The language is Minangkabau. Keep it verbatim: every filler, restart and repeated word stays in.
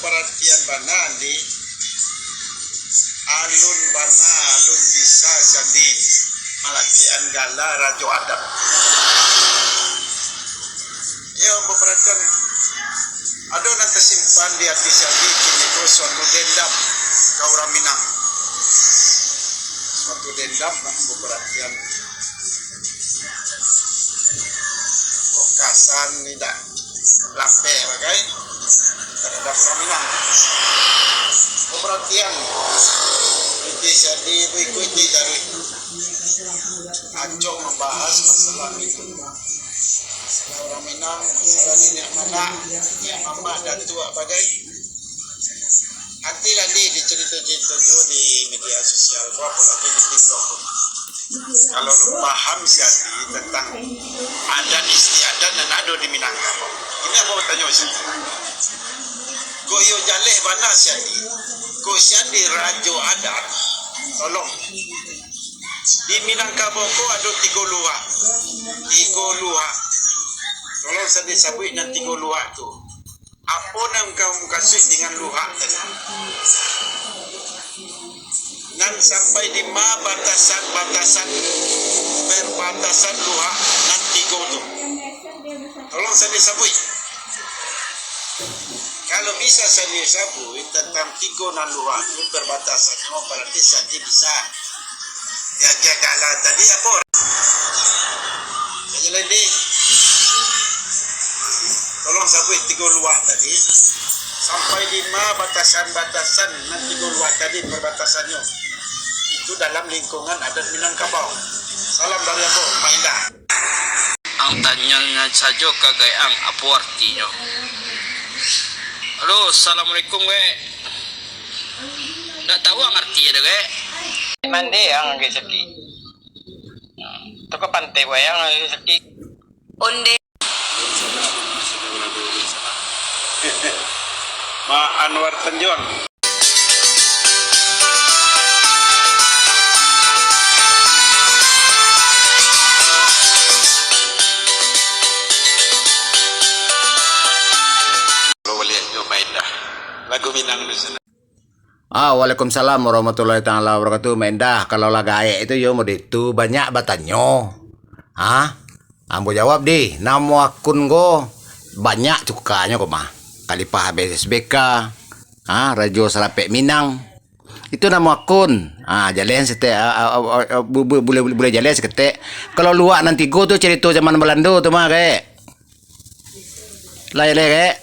Paratian bana, Andi. Alun bana, alun bisa si Andi malakek-an gala rajo adat. Iyo, baparatian. Ado nan tasimpan di ati si Andi, kini ko suatu dendam ka urang Minang. Suatu dendam lah baparatian. Kok kasan indak lapeh bagai taradap urang Minang. Baparatian, iti si Andi baikuik-ikuik taruih. Acok mambahas masalah Minang. Masalah urang Minang, masalah niniak mamak, niniak mamak, datuak bagai. Ati lah di, dicarito-carito juo di media sosial ko, apo lagi di TikTok ko. Kalau alun paham si Andi tantang adat istiadat nan ado di Minangkabau. Kini ambo batanyo si Andi. Kok iyo jaleh bana si Andi. Kok si Andi rajo adat. Tolong. Di Minangkabau ko ado tigo luhak. Tigo luhak. Tolong si Andi sabuik nan tigo luhak tu. Apo nan ka mukasuik dengan luhak tadi? Nan sampai di ma batasan-batasan, perbatasan luhak nan tigo tu? Tolong si Andi sabuik. Kalau bisa si Andi sabuik tantang tigo nan luhak tu, perbatasannyo, barati si Andi bisa. Yang kagak lah tadi apo? Yang lain deh. Tolong sabuik tigo luhak tadi. Sampai di ma batasan-batasan nan tigo luhak tadi perbatasannyo. Itu dalam lingkungan adat Minangkabau. Salam dari ambo, Mak Indah. Ang tanyo sajo ka gaek ang, apo artinyo? Halo, assalamualaikum, gaek. Ndak tahu ang arti ado, gaek. Mandi ang lagi sakik. Tu ka pantai wayang lagi sakik. Onde. Mak Anwar Tanjuang. Kalau boleh nyo main dah. Lagu Minang di sana. Ah, waalaikumsalam warahmatullahi taala wabarakatuh. Mak Indah, kalau lah gaek itu yo model tu, banyak batanyo. Ah, ambo jawab deh, namo akun ko banyak cukanyo ko mah. Khalifah B S B K, ah, Rajo Sarapek Minang. Itu namo akun. Ah, jaleh saketek, ah, ah, ah, ah, bu-, bu-, buleh, buleh, buleh jaleh saketek. Kalau luhak nan tigo tu carito zaman Balando tu mah, gaek. Lai, lai, gaek.